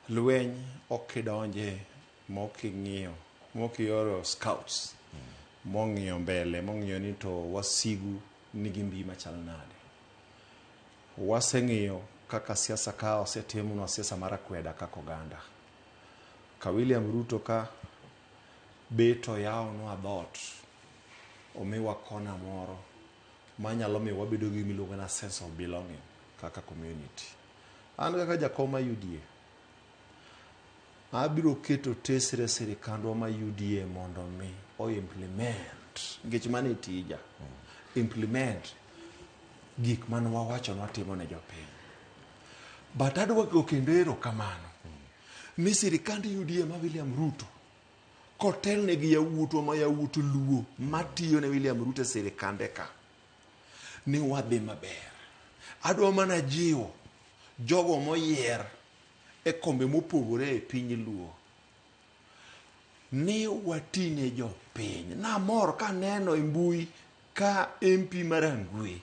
Lweny ok idonje mok ing'iyo, mok ioro scouts mong'iyo mbele, mong'iyo ni to wasigu nigi mbi machal nade. Waseng'iyo kaka siasa ka osetimnwa siasa mar akweda kaka oganda. Ka William Ruto ka bet oyawonwa dhoot, omiwa kona moro manyalo miyo wabedo gi gima iluongo ni sense of belonging kaka community. An kaka jakom ma UDA, abiro keto tesre sirikandwa ma UDA mondo mi o implement, nikech mano e tija, implement gik mane wawacho ni watimo ne jopiny. But adwa go kendo erokamano ni sirikand UDA ma William Ruto kotelne gi yawuotwa ma yawuot Luo matiyo ne William Ruto e sirikande ka ni wadhi maber. Adwa mana jiwo jogo moyier e kombe mopogore e piny Luo ni watine jopiny. Namor kaneno e mbui ka MP ma Rangwe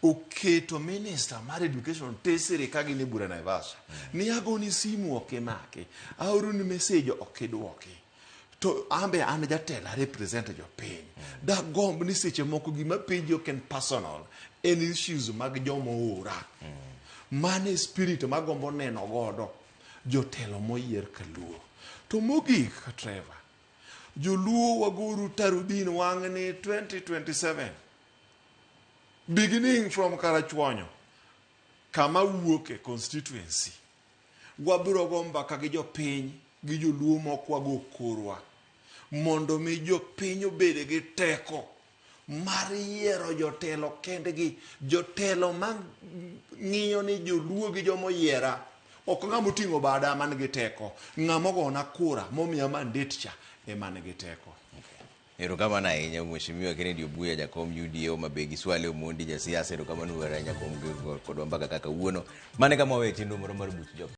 oketo minister mar education tesre ka gin e bura Naivasha. Ni agoni simu ok imaki, aoroni message ok idwoki. To ambe an jatelo a represent jopiny. Dagomb ni seche moko gima penji ok en personal, en issues mag joma oora. Mano e spirit magombo neno godo jotelo moyier kaluo. To mogik, Trevor, joluo wagoru tarubin wang'ni 2027 beginning from Karachuonyo kama wuoke constituency wabiro go mbaka gi jopiny gi joluo moko wago korwa mondo mi jopiny obed gi teko mar yiero jotelo kendgi, jotelo ma ng'iyo ni joluo gi joma oyiera ok ng'ama oting'o bada man gi teko, ng'ama ogona kura momiya mandate cha ema nigi teko. Erokamano ahinya Mheshimiwa Kennedy Obuya, jakom UDA Homa Bay gi Swale Omondi, jasiasa. Erokamano ahinya kuom kodwa mbaka kaka wuono. Mane kama wawe chenro moro mar buch jo.